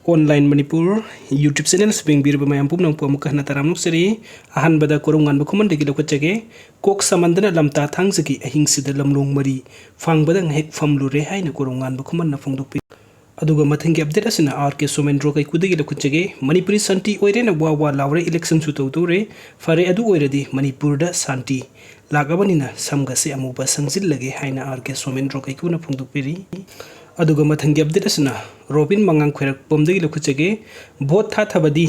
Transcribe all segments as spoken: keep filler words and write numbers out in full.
Online Manipur YouTube channel ꯁꯨ ꯌꯦꯡꯕꯤꯔꯤꯕ ꯃꯌꯥꯝ ꯄꯨꯝꯅꯃꯛꯄꯨ ꯑꯃꯨꯛꯀ ꯍꯟꯅ ꯇꯔꯥꯝꯅ ꯑꯣꯛꯆꯔꯤ꯫ ꯑꯍꯥꯟꯕꯗ ꯀꯣꯔꯧꯉꯥꯟꯕ ꯈꯨꯃꯟꯗꯒꯤ ꯂꯧꯈꯠꯆꯒꯦ꯫ ꯀꯣꯛ ꯁꯃꯟꯗꯅ ꯂꯝꯇꯥ ꯊꯥꯡꯖꯒꯤ ꯑꯍꯤꯡꯁꯤꯗ ꯂꯝꯂꯣꯡ ꯃꯔꯤ ꯐꯥꯡꯕꯗ ꯉꯥꯏꯍꯥꯛ ꯐꯝꯂꯨꯔꯦ ꯍꯥꯏꯅ ꯀꯣꯔꯧꯉꯥꯟꯕ ꯈꯨꯃꯟꯅ ꯐꯣꯡꯗꯣꯛꯄꯤ꯫ ꯑꯗꯨꯒ ꯃꯊꯪꯒꯤ update ꯑꯁꯤꯅ ꯑꯥꯔ ꯀꯦ ꯁꯣꯃꯦꯟꯗ꯭ꯔꯣ ꯀꯩꯀꯨꯗꯒꯤ ꯂꯧꯈꯠꯆꯒꯦ꯫ ꯃꯅꯤꯄꯨꯔꯤ ꯁꯥꯟꯇꯤ ꯑꯣꯏꯔꯦꯅ ꯋꯥ ꯋꯥ ꯂꯥꯎꯔꯦ, election ꯁꯨ ꯇꯧꯗꯧꯔꯦ꯫ ꯐꯔꯦ, ꯑꯗꯨ ꯑꯣꯏꯔꯗꯤ ꯃꯅꯤꯄꯨꯔꯗ ꯁꯥꯟꯇꯤ ꯂꯥꯛꯂꯕꯅꯤꯅ ꯁꯝꯒꯁꯦ ꯑꯃꯨꯕ ꯁꯪꯖꯤꯜꯂꯒꯦ ꯍꯥꯏꯅ ꯑꯥꯔ ꯀꯦ ꯁꯣꯃꯦꯟꯗ꯭ꯔꯣ ꯀꯩꯀꯨꯅ ꯐꯣꯡꯗꯣꯛꯄꯤꯔꯤ꯫ ꯑꯗꯨꯒ ꯃꯊꯪꯒꯤ update ꯑꯁꯤꯅ ꯔꯣꯕꯤꯟ ꯃꯉꯥꯡ ꯈꯣꯏꯔꯛꯄꯝꯗꯒꯤ ꯂꯧꯈꯠꯆꯒꯦ꯫ ꯚꯣꯠ ꯊꯥꯊꯕꯗꯤ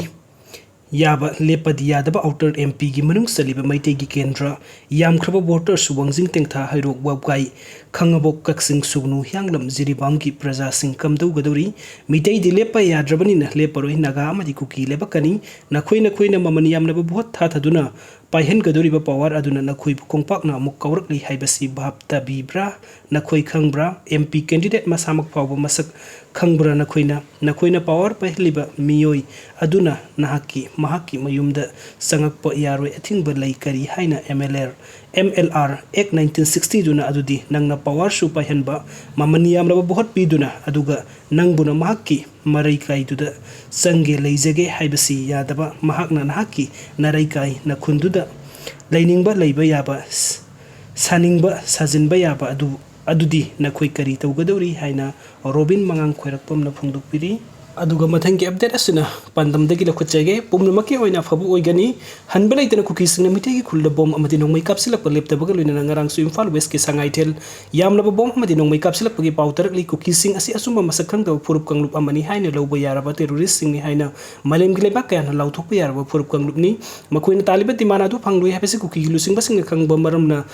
ꯌꯥꯕ, ꯂꯦꯞꯄꯗꯤ ꯌꯥꯗꯕ outer ꯑꯦꯝ ꯄꯤꯒꯤ ꯃꯅꯨꯡ ꯆꯜꯂꯤꯕ ꯃꯩꯇꯩꯒꯤ ꯀꯦꯟꯗ꯭ꯔ ꯌꯥꯝꯈ꯭ꯔꯕ voters ꯋꯥꯡꯖꯤꯡ ꯇꯦꯡꯊꯥ, ꯍꯩꯔꯣꯛ, ꯋꯥꯕꯒꯥꯏ, ꯈꯥꯉꯕꯣꯛ, ꯀꯛꯆꯤꯡ, ꯁꯨꯒꯅꯨ, ꯍꯤꯌꯥꯡꯂꯝ, ꯖꯤꯔꯤꯕꯥꯝꯒꯤ ꯄ꯭ꯔꯖꯥꯁꯤꯡ ꯀꯝꯗꯧꯒꯗꯧꯔꯤ? ꯃꯤꯇꯩꯗꯤ ꯂꯦꯞꯄ ꯌꯥꯗ꯭ꯔꯕꯅꯤꯅ ꯂꯦꯞꯄꯔꯣꯏ, ꯅꯥꯒꯥ ꯑꯃꯗꯤ ꯀꯨꯀꯤ ꯂꯦꯞꯄꯛꯀꯅꯤ꯫ ꯅꯈꯣꯏ ꯅꯈꯣꯏꯅ ꯃꯃꯜ ꯌꯥꯝꯂꯕ ꯚꯣꯠ ꯊꯥꯊꯗꯨꯅ ꯄꯥꯏꯍꯟꯒꯗꯧꯔꯤꯕ power ꯑꯗꯨꯅ ꯅꯈꯣꯏꯕꯨ ꯈꯣꯡꯄꯥꯛꯅ ꯑꯃꯨꯛ ꯀꯥꯎꯔꯛꯂꯤ ꯍꯥꯏꯕꯁꯤ ꯚꯥꯞ ꯇꯥꯕꯤꯕ꯭ꯔꯥ? ꯅꯈꯣꯏ ꯈꯪꯕ꯭ꯔꯥ? ꯑꯦꯝ ꯄꯤ candidate ꯃꯁꯥꯃꯛ ꯐꯥꯎꯕ ꯃꯁꯛ ꯈꯪꯕ꯭ꯔꯥ ꯅꯈꯣꯏꯅ? ꯅꯈꯣꯏꯅ power ꯄꯥꯏꯍꯜꯂꯤꯕ ꯃꯤꯑꯣꯏ ꯑꯗꯨꯅ ꯅꯍꯥꯛꯀꯤ, ꯃꯍꯥꯛꯀꯤ ꯃꯌꯨꯝꯗ ꯆꯪꯉꯛꯄ ꯌꯥꯔꯣꯏ ꯑꯊꯤꯡꯕ ꯂꯩ꯫ ꯀꯔꯤ ꯍꯥꯏꯅ M L A, M L R Act nineteen sixty ꯗꯨꯅ ꯑꯗꯨꯗꯤ ꯅꯪꯅ power ꯁꯨ ꯄꯥꯏꯍꯟꯕ, ꯃꯃꯜ ꯌꯥꯝꯂꯕ ꯚꯣꯠ ꯄꯤꯗꯨꯅ, ꯑꯗꯨꯒ ꯅꯪꯕꯨꯅ ꯃꯍꯥꯛꯀꯤ ꯃꯔꯩꯀꯥꯏꯗꯨꯗ ꯆꯪꯒꯦ ꯂꯩꯖꯒꯦ ꯍꯥꯏꯕꯁꯤ ꯌꯥꯗꯕ꯫ ꯃꯍꯥꯛꯅ ꯅꯍꯥꯛꯀꯤ ꯅꯔꯩꯀꯥꯏ ꯅꯈꯨꯟꯗꯨꯗ ꯂꯩꯅꯤꯡꯕ ꯂꯩꯕ ꯌꯥꯕ, ꯁꯥꯅꯤꯡꯕ ꯁꯥꯖꯤꯟꯕ ꯌꯥꯕ ꯑꯗꯨ, ꯑꯗꯨꯗꯤ ꯅꯈꯣꯏ ꯀꯔꯤ ꯇꯧꯒꯗꯧꯔꯤ ꯍꯥꯏꯅ ꯔꯣꯕꯤꯟ ꯃꯉꯥꯡ ꯈꯣꯏꯔꯛꯄꯝꯅ ꯐꯣꯡꯗꯣꯛꯄꯤꯔꯤ꯫ ꯑꯗꯨꯒ ꯃꯊꯪꯒꯤ update ꯑꯁꯤꯅ ꯄꯥꯟꯗꯝꯗꯒꯤ ꯂꯧꯈꯠꯆꯒꯦ꯫ ꯄꯨꯝꯅꯃꯛꯀꯤ ꯑꯣꯏꯅ ꯑꯐꯕ ꯑꯣꯏꯒꯅꯤ꯫ ꯍꯟꯕ ꯂꯩꯇꯅ ꯀꯨꯀꯤꯁꯤꯡꯅ ꯃꯤꯇꯩꯒꯤ ꯈꯨꯜꯗ bomb ꯑꯃꯗꯤ ꯅꯣꯡꯃꯩ ꯀꯥꯞꯁꯤꯜꯂꯛꯄ ꯂꯦꯞꯇꯕꯒ ꯂꯣꯏꯅꯅ ꯉꯔꯥꯡꯁꯨ ꯏꯝꯐꯥꯜ West ꯀꯤ ꯁꯉꯥꯏꯊꯦꯜ ꯌꯥꯝꯂꯕ bomb ꯑꯃꯗꯤ ꯅꯣꯡꯃꯩ ꯀꯥꯞꯁꯤꯜꯂꯛꯄꯒꯤ ꯄꯥꯎ ꯇꯥꯔꯛꯂꯤ꯫ ꯀꯨꯀꯤꯁꯤꯡ ꯑꯁꯤ ꯑꯆꯨꯝꯕ ꯃꯁꯛ ꯈꯪꯗꯕ ꯐꯨꯔꯨꯞ ꯀꯥꯡꯂꯨꯞ ꯑꯃꯅꯤ ꯍꯥꯏꯅ ꯂꯧꯕ ꯌꯥꯔꯕ terrorist ꯁꯤꯡꯅꯤ ꯍꯥꯏꯅ ꯃꯥꯂꯦꯝꯒꯤ ꯂꯩꯕꯥꯛ ꯀꯌꯥꯅ ꯂꯥꯎꯊꯣꯛꯄ ꯌꯥꯔꯕ ꯐꯨꯔꯨꯞ ꯀꯥꯡꯂꯨꯞꯅꯤ꯫ ꯃꯈꯣꯏꯅ ꯇꯥꯜꯂꯤꯕ demand ꯑꯗꯨ ꯐꯪꯂꯣꯏ ꯍꯥꯏꯕꯁꯤ ꯀꯨꯀꯤꯒꯤ ꯂꯨꯆꯤꯡꯕꯁꯤꯡꯅ ꯈꯪꯕ ꯃꯔꯝꯅ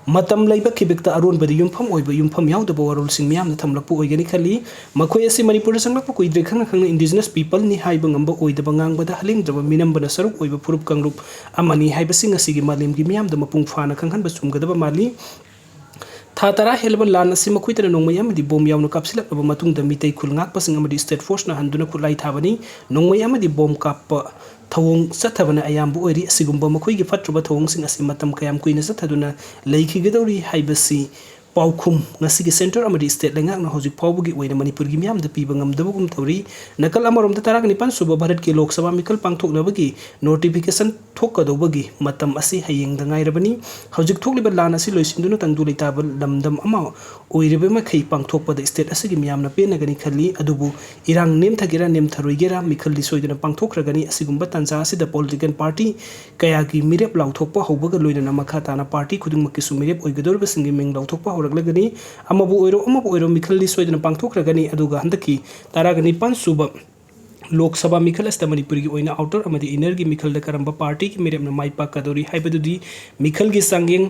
ꯃꯇꯝ ꯂꯩꯕ ꯈꯤꯕꯤꯛꯇ ꯑꯔꯣꯟꯕꯗ ꯌꯨꯝꯐꯝ ꯑꯣꯏꯕ, ꯌꯨꯝꯐꯝ ꯌꯥꯎꯗꯕ ꯋꯥꯔꯣꯜꯁꯤꯡ ꯃꯤꯌꯥꯝꯅ ꯊꯝꯂꯛꯄ ꯑꯣꯏꯒꯅꯤ ꯈꯜꯂꯤ꯫ ꯃꯈꯣꯏ ꯑꯁꯤ ꯃꯅꯤꯄꯨꯔꯗ ꯆꯪꯂꯛꯄ ꯀꯨꯏꯗ꯭ꯔꯤ, ꯈꯪꯅ ꯈꯪꯅ indigenous people ꯅꯤ ꯍꯥꯏꯕ ꯉꯝꯕ ꯑꯣꯏꯗꯕ, ꯉꯥꯡꯕꯗ ꯍꯂꯦꯡꯗ꯭ꯔꯕ, ꯃꯤꯅꯝꯕꯅ ꯁꯔꯨꯛ ꯑꯣꯏꯕ ꯐꯨꯔꯨꯞ ꯀꯥꯡꯂꯨꯞ ꯑꯃꯅꯤ ꯍꯥꯏꯕꯁꯤ ꯉꯁꯤꯒꯤ ꯃꯥꯂꯦꯝꯒꯤ ꯃꯤꯌꯥꯝꯗ ꯃꯄꯨꯡ ꯐꯥꯅ ꯈꯪꯍꯟꯕ ꯆꯨꯝꯒꯗꯕ ꯃꯥꯜꯂꯤ꯫ ꯊꯥ ꯇꯔꯥ ꯍꯦꯜꯂꯕ ꯂꯥꯟ ꯑꯁꯤ ꯃꯈꯣꯏꯗꯅ ꯅꯣꯡꯃꯩ ꯑꯃꯗꯤ bomb ꯌꯥꯎꯅ ꯀꯥꯞꯁꯤꯜꯂꯛꯂꯕ ꯃꯇꯨꯡꯗ ꯃꯤꯇꯩ ꯈꯨꯜ ꯉꯥꯛꯄꯁꯤꯡ ꯑꯃꯗꯤ state force ꯅ ꯍꯟꯗꯨꯅ ꯈꯨꯠꯂꯥꯏ ꯊꯥꯕꯅꯤ꯫ ꯅꯣꯡꯃꯩ ꯑꯃꯗꯤ bomb ꯀꯥꯞꯄ ꯊꯧꯑꯣꯡ ꯆꯠꯊꯕꯅ ꯑꯌꯥꯝꯕ ꯑꯣꯏꯔꯤ꯫ ꯑꯁꯤꯒꯨꯝꯕ ꯃꯈꯣꯏꯒꯤ ꯐꯠꯇ꯭ꯔꯕ ꯊꯧꯑꯣꯡꯁꯤꯡ ꯑꯁꯤ ꯃꯇꯝ ꯀꯌꯥꯝ ꯀꯨꯏꯅ ꯆꯠꯊꯗꯨꯅ ꯂꯩꯈꯤꯒꯗꯧꯔꯤ ꯍꯥꯏꯕꯁꯤ ꯄꯥꯎꯈꯨꯝ: ꯉꯁꯤꯒꯤ centre ꯑꯃꯗꯤ state ꯂꯩꯉꯥꯛꯅ ꯍꯧꯖꯤꯛ ꯐꯥꯎꯕꯒꯤ ꯑꯣꯏꯅ ꯃꯅꯤꯄꯨꯔꯒꯤ ꯃꯤꯌꯥꯝꯗ ꯄꯤꯕ ꯉꯝꯗꯕꯒꯨꯝ ꯇꯧꯔꯤ꯫ ꯅꯥꯀꯜ ꯑꯃꯔꯣꯝꯗ ꯇꯔꯥꯒ ꯅꯤꯄꯥꯟ ꯁꯨꯕ ꯚꯥꯔꯠꯀꯤ ꯂꯣꯛ ꯁꯚꯥ ꯃꯤꯈꯜ ꯄꯥꯡꯊꯣꯛꯅꯕꯒꯤ notification ꯊꯣꯛꯀꯗꯧꯕꯒꯤ ꯃꯇꯝ ꯑꯁꯤ ꯍꯌꯦꯡꯗ ꯉꯥꯏꯔꯕꯅꯤ꯫ ꯍꯧꯖꯤꯛ ꯊꯣꯛꯂꯤꯕ ꯂꯥꯟ ꯑꯁꯤ ꯂꯣꯏꯁꯤꯟꯗꯨꯅ ꯇꯪꯗꯨ ꯂꯩꯇꯥꯕ ꯂꯝꯗꯝ ꯑꯃ ꯑꯣꯏꯔꯤꯕ ꯃꯈꯩ ꯄꯥꯡꯊꯣꯛꯄꯗ state ꯑꯁꯤꯒꯤ ꯃꯤꯌꯥꯝꯅ ꯄꯦꯟꯅꯒꯅꯤ ꯈꯜꯂꯤ꯫ ꯑꯗꯨꯕꯨ ꯏꯔꯥꯡ ꯅꯦꯝꯊꯒꯦꯔꯥ ꯅꯦꯝꯊꯔꯣꯏꯒꯦꯔꯥ ꯃꯤꯈꯜꯗꯤ ꯁꯣꯏꯗꯅ ꯄꯥꯡꯊꯣꯛꯈ꯭ꯔꯒꯅꯤ꯫ ꯑꯁꯤꯒꯨꯝꯕ ꯇꯥꯟꯖꯥ ꯑꯁꯤꯗ political party ꯀꯌꯥꯒꯤ ꯃꯤꯔꯦꯞ ꯂꯥꯎꯊꯣꯛꯄ ꯍꯧꯕꯒ ꯂꯣꯏꯅꯅ ꯃꯈꯥ ꯇꯥꯅ party ꯈꯨꯗꯤꯡꯃꯛꯀꯤꯁꯨ ꯃꯤꯔꯦꯞ ꯑꯣꯏꯒꯗꯧꯔꯤꯕꯁꯤꯡꯒꯤ ꯃꯤꯡ ꯂꯥꯎꯊꯣꯛꯄ ꯍꯧꯔꯛꯂꯒꯅꯤ꯫ ꯑꯃꯕꯨ ꯑꯣꯏꯔꯣ ꯑꯃꯕꯨ ꯑꯣꯏꯔꯣ ꯃꯤꯈꯜꯗꯤ ꯁꯣꯏꯗꯅ ꯄꯥꯡꯊꯣꯛꯈ꯭ꯔꯒꯅꯤ꯫ ꯑꯗꯨꯒ ꯍꯟꯗꯛꯀꯤ ꯇꯔꯥꯒ ꯅꯤꯄꯥꯟ ꯁꯨꯕ ꯂꯣꯛ ꯁꯚꯥ ꯃꯤꯈꯜ ꯑꯁꯤꯗ ꯃꯅꯤꯄꯨꯔꯒꯤ ꯑꯣꯏꯅ outer ꯑꯃꯗꯤ innerꯒꯤ ꯃꯤꯈꯜꯗ ꯀꯔꯝꯕ partyꯒꯤ ꯃꯤꯔꯦꯞꯅ ꯃꯥꯏ ꯄꯥꯛꯀꯗꯧꯔꯤ ꯍꯥꯏꯕꯗꯨꯗꯤ ꯃꯤꯈꯜꯒꯤ ꯆꯥꯡꯌꯦꯡ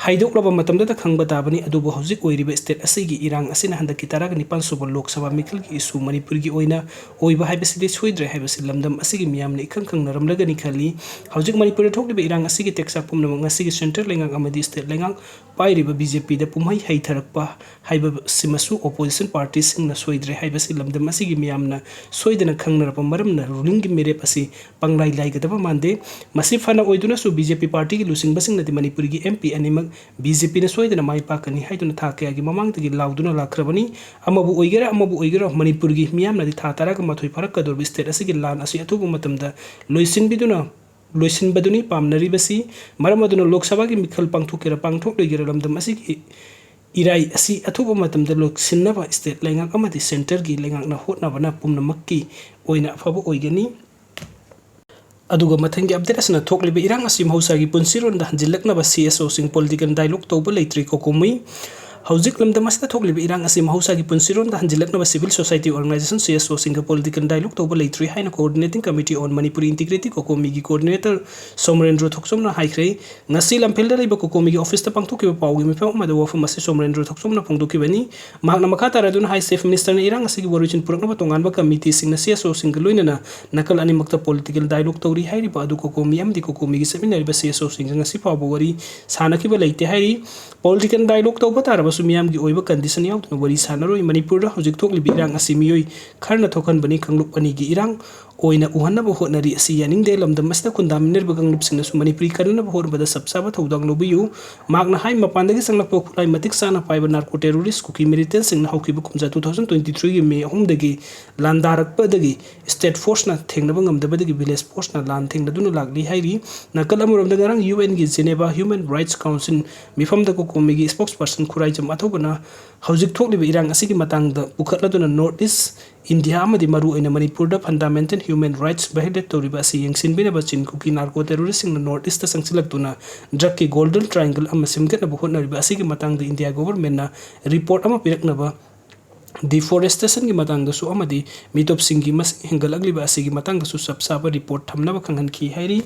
ꯍꯥꯏꯗꯣꯛꯂꯕ ꯃꯇꯝꯗꯇ ꯈꯪꯕ ꯇꯥꯕꯅꯤ꯫ ꯑꯗꯨꯕꯨ ꯍꯧꯖꯤꯛ ꯑꯣꯏꯔꯤꯕ state ꯑꯁꯤꯒꯤ ꯏꯔꯥꯡ ꯑꯁꯤꯅ ꯍꯟꯗꯛꯀꯤ ꯇꯔꯥꯒ ꯅꯤꯄꯥꯟ ꯁꯨꯕ ꯂꯣꯛ ꯁꯚꯥ ꯃꯤꯈꯜꯒꯤ issue ꯃꯅꯤꯄꯨꯔꯒꯤ ꯑꯣꯏꯅ ꯑꯣꯏꯕ ꯍꯥꯏꯕꯁꯤꯗꯤ ꯁꯣꯏꯗ꯭ꯔꯦ ꯍꯥꯏꯕꯁꯤ ꯂꯝꯗꯝ ꯑꯁꯤꯒꯤ ꯃꯤꯌꯥꯝꯅ ꯏꯈꯪ ꯈꯪꯅꯔꯝꯂꯒꯅꯤ ꯈꯜꯂꯤ꯫ ꯍꯧꯖꯤꯛ ꯃꯅꯤꯄꯨꯔꯗ ꯊꯣꯛꯂꯤꯕ ꯏꯔꯥꯡ ꯑꯁꯤꯒꯤ ꯇꯦꯛꯆꯥꯛ ꯄꯨꯝꯅꯃꯛ ꯉꯁꯤꯒꯤ centre ꯂꯩꯉꯥꯛ ꯑꯃꯗꯤ state ꯂꯩꯉꯥꯛ ꯄꯥꯏꯔꯤꯕ BJPꯗ ꯄꯨꯝꯍꯩ ꯍꯩꯊꯔꯛꯄ ꯍꯥꯏꯕꯁꯤꯃꯁꯨ opposition partyꯁꯤꯡꯅ ꯁꯣꯏꯗ꯭ꯔꯦ ꯍꯥꯏꯕꯁꯤ ꯂꯝꯗꯝ ꯑꯁꯤꯒꯤ ꯃꯤꯌꯥꯝꯅ ꯁꯣꯏꯗꯅ ꯈꯪꯅꯔꯕ ꯃꯔꯝꯅ rulingꯒꯤ ꯃꯤꯔꯦꯞ ꯑꯁꯤ ꯄꯪꯂꯥꯏ ꯂꯥꯏꯒꯗꯕ ꯃꯥꯟꯗꯦ꯫ ꯃꯁꯤ ꯐꯅ ꯑꯣꯏꯗꯨꯅꯁꯨ BJP partyꯒꯤ ꯂꯨꯆꯤꯡꯕꯁꯤꯡꯅꯗꯤ ꯃꯅꯤꯄꯨꯔꯒꯤ MP ꯑꯅꯤꯃꯛ BJPꯅ ꯁꯣꯏꯗꯅ ꯃꯥꯏ ꯄꯥꯛꯀꯅꯤ ꯍꯥꯏꯗꯨꯅ ꯊꯥ ꯀꯌꯥꯒꯤ ꯃꯃꯥꯡꯗꯒꯤ ꯂꯥꯎꯗꯨꯅ ꯂꯥꯛꯈ꯭ꯔꯕꯅꯤ꯫ ꯑꯃꯕꯨ ꯑꯣꯏꯒꯦꯔꯥ ꯑꯃꯕꯨ ꯑꯣꯏꯒꯦꯔꯥ ꯃꯅꯤꯄꯨꯔꯒꯤ ꯃꯤꯌꯥꯝꯅꯗꯤ ꯊꯥ ꯇꯔꯥꯒ ꯃꯥꯊꯣꯏ ꯐꯥꯔꯛꯀꯗꯧꯔꯤꯕ state ꯑꯁꯤꯒꯤ ꯂꯥꯟ ꯑꯁꯤ ꯑꯊꯨꯕ ꯃꯇꯝꯗ ꯂꯣꯏꯁꯤꯟꯕꯤꯗꯨꯅ ꯂꯣꯏꯁꯤꯟꯕꯗꯨꯅꯤ ꯄꯥꯝꯅꯔꯤꯕꯁꯤ꯫ ꯃꯔꯝ ꯑꯗꯨꯅ ꯂꯣꯛ ꯁꯚꯥꯒꯤ ꯃꯤꯈꯜ ꯄꯥꯡꯊꯣꯛꯀꯦꯔꯥ ꯄꯥꯡꯊꯣꯛꯂꯣꯏꯒꯦꯔꯥ ꯂꯝꯗꯝ ꯑꯁꯤꯒꯤ ꯏꯔꯥꯏ ꯑꯁꯤ ꯑꯊꯨꯕ ꯃꯇꯝꯗ ꯂꯣꯏꯁꯤꯟꯅꯕ state ꯂꯩꯉꯥꯛ ꯑꯃꯗꯤ centreꯒꯤ ꯂꯩꯉꯥꯛꯅ ꯍꯣꯠꯅꯕꯅ ꯄꯨꯝꯅꯃꯛꯀꯤ ꯑꯣꯏꯅ ꯑꯐꯕ ꯑꯣꯏꯒꯅꯤ꯫ ꯑꯗꯨꯒ ꯃꯊꯪꯒꯤ update ꯑꯁꯤꯅ ꯊꯣꯛꯂꯤꯕ ꯏꯔꯥꯡ ꯑꯁꯤ ꯃꯍꯧꯁꯥꯒꯤ ꯄꯨꯟꯁꯤꯔꯣꯟꯗ ꯍꯟꯖꯤꯜꯂꯛꯅꯕ CSOꯁꯤꯡ political dialogue ꯇꯧꯕ ꯂꯩꯇ꯭ꯔꯤ ꯀꯣꯀꯣꯃꯤ꯫ ꯍꯧꯖꯤꯛ ꯂꯝꯗꯝ ꯑꯁꯤꯗ ꯊꯣꯛꯂꯤꯕ ꯏꯔꯥꯡ ꯑꯁꯤ ꯃꯍꯧꯁꯥꯒꯤ ꯄꯨꯟꯁꯤꯔꯣꯟꯗ ꯍꯟꯖꯤꯜꯂꯛꯅꯕ civil society organisation CSOꯁꯤꯡꯒ political dialogue ꯇꯧꯕ ꯂꯩꯇ꯭ꯔꯤ ꯍꯥꯏꯅ Coordinating Committee on Manipuri Integrity ꯀꯣꯀꯣꯃꯤꯒꯤ coordinator ꯁꯣꯃꯔꯦꯟꯗ꯭ꯔꯣ ꯊꯣꯛꯆꯣꯝꯅ ꯍꯥꯏꯈ꯭ꯔꯦ꯫ ꯉꯁꯤ ꯂꯝꯐꯦꯜꯗ ꯂꯩꯕ ꯀꯣꯀꯣꯃꯤꯒꯤ officeꯇ ꯄꯥꯡꯊꯣꯛꯈꯤꯕ ꯄꯥꯎꯒꯤ ꯃꯤꯐꯝ ꯑꯃꯗ ꯋꯥꯐꯝ ꯑꯁꯤ ꯁꯣꯃꯔꯦꯟꯗ꯭ꯔꯣ ꯊꯣꯛꯆꯣꯝꯅ ꯐꯣꯡꯗꯣꯛꯈꯤꯕꯅꯤ꯫ ꯃꯍꯥꯛꯅ ꯃꯈꯥ ꯇꯥꯔꯗꯨꯅ ꯍꯥꯏ, Chief Ministerꯅ ꯏꯔꯥꯡ ꯑꯁꯤꯒꯤ ꯋꯥꯔꯣꯏꯁꯤꯟ ꯄꯨꯔꯛꯅꯕ ꯇꯣꯉꯥꯟꯕ committeeꯁꯤꯡꯅ CSOꯁꯤꯡꯒ ꯂꯣꯏꯅꯅ ꯅꯥꯀꯜ ꯑꯅꯤꯃꯛꯇ political dialogue ꯇꯧꯔꯤ꯫ ꯍꯥꯏꯔꯤꯕ ꯑꯗꯨ ꯀꯣꯀꯣꯃꯤ ꯑꯃꯗꯤ ꯀꯣꯀꯣꯃꯤꯒꯤ ꯆꯠꯃꯤꯟꯅꯔꯤꯕ CSOꯁꯤꯡꯒ ꯉꯁꯤ ꯐꯥꯎꯕ ꯋꯥꯔꯤ ꯁꯥꯅꯈꯤꯕ ꯂꯩꯇꯦ ꯍꯥꯏꯔꯤ꯫ Political dialogue ꯇꯧꯕ ꯇꯥꯔꯕꯁꯨ ꯃꯤꯌꯥꯝꯒꯤ ꯑꯣꯏꯕ condition ꯌꯥꯎꯗꯅ ꯋꯥꯔꯤ ꯁꯥꯅꯔꯣꯏ꯫ ꯃꯅꯤꯄꯨꯔꯗ ꯍꯧꯖꯤꯛ ꯊꯣꯛꯂꯤꯕ ꯏꯔꯥꯡ ꯑꯁꯤ ꯃꯤꯑꯣꯏ ꯈꯔꯅ ꯊꯣꯛꯍꯟꯕꯅꯤ꯫ ꯀꯥꯡꯂꯨꯞ ꯑꯅꯤꯒꯤ ꯏꯔꯥꯡ ꯑꯣꯏꯅ ꯎꯍꯟꯅꯕ ꯍꯣꯠꯅꯔꯤ꯫ ꯑꯁꯤ ꯌꯥꯅꯤꯡꯗꯦ꯫ ꯂꯝꯗꯝ ꯑꯁꯤꯗ ꯈꯨꯟꯗꯥꯃꯤꯟꯅꯔꯤꯕ ꯀꯥꯡꯂꯨꯞꯁꯤꯡꯅꯁꯨ ꯃꯅꯤꯄꯨꯔꯤ ꯀꯟꯅꯅꯕ ꯍꯣꯠꯅꯕꯗ ꯆꯞ ꯆꯥꯕ ꯊꯧꯗꯥꯡ ꯂꯧꯕꯤꯌꯨ꯫ ꯃꯍꯥꯛꯅ ꯍꯥꯏ, ꯃꯄꯥꯟꯗꯒꯤ ꯆꯪꯂꯛꯄ ꯈꯨꯠꯂꯥꯏ ꯃꯇꯤꯛ ꯆꯥꯅ ꯄꯥꯏꯕ narco terrorist ꯀꯨꯀꯤ militantꯁꯤꯡꯅ ꯍꯧꯈꯤꯕ ꯀꯨꯝꯖꯥ two thousand twenty threeꯒꯤ May ꯑꯍꯨꯝꯗꯒꯤ ꯂꯥꯟꯗꯥꯔꯛꯄꯗꯒꯤ state forceꯅ ꯊꯦꯡꯅꯕ ꯉꯝꯗꯕꯗꯒꯤ village forceꯅ ꯂꯥꯟ ꯊꯦꯡꯅꯗꯨꯅ ꯂꯥꯛꯂꯤ ꯍꯥꯏꯔꯤ꯫ ꯅꯥꯀꯜ ꯑꯃꯔꯣꯝꯗ ꯉꯔꯥꯡ UNꯒꯤ Geneva Human Rights Council ꯃꯤꯐꯝꯗ COCOMIꯒꯤ spokesperson Khuraijam ꯑꯊꯧꯕꯅ ꯍꯧꯖꯤꯛ ꯊꯣꯛꯂꯤꯕ ꯏꯔꯥꯡ ꯑꯁꯤꯒꯤ ꯃꯇꯥꯡꯗ ꯄꯨꯈꯠꯂꯗꯨꯅ North East India ꯑꯃꯗꯤ ꯃꯔꯨꯑꯣꯏꯅ ꯃꯅꯤꯄꯨꯔꯗ fundamental human rights violate ꯇꯧꯔꯤꯕ ꯑꯁꯤ ꯌꯦꯡꯁꯤꯟꯕꯤꯅꯕ ꯆꯤꯟ ꯀꯨꯀꯤ narco terroristꯁꯤꯡꯅ North Eastꯇ ꯆꯪꯁꯤꯜꯂꯛꯇꯨꯅ drugꯀꯤ golden triangle ꯑꯃ ꯁꯦꯝꯒꯠꯅꯕ ꯍꯣꯠꯅꯔꯤꯕ ꯑꯁꯤꯒꯤ ꯃꯇꯥꯡꯗ India governmentꯅ report ꯑꯃ ꯄꯤꯔꯛꯅꯕ, deforestationꯒꯤ ꯃꯇꯥꯡꯗꯁꯨ ꯑꯃꯗꯤ ꯃꯤꯇꯣꯞꯁꯤꯡꯒꯤ ꯃꯁꯤꯡ ꯍꯦꯟꯒꯠꯂꯛꯂꯤꯕ ꯑꯁꯤꯒꯤ ꯃꯇꯥꯡꯗꯁꯨ ꯆꯞ ꯆꯥꯕ report ꯊꯝꯅꯕ ꯈꯪꯍꯟꯈꯤ ꯍꯥꯏꯔꯤ꯫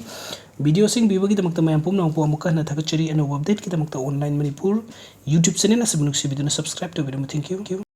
Video ꯁꯤꯡꯕꯤꯕꯒꯤꯗꯃꯛꯇ ꯃꯌꯥꯝ ꯄꯨꯝꯅꯃꯛꯄꯨ ꯑꯃꯨꯛꯀ ꯍꯟꯅ ꯊꯥꯒꯠꯆꯔꯤ꯫ ꯑꯅꯧꯕ updateꯀꯤꯗꯃꯛꯇ Online Manipur YouTube channel ꯑꯁꯤꯕꯨ ꯅꯨꯡꯁꯤꯕꯤꯗꯨꯅ subscribe ꯇꯧꯕꯤꯔꯝꯃꯨ꯫ Thank you꯫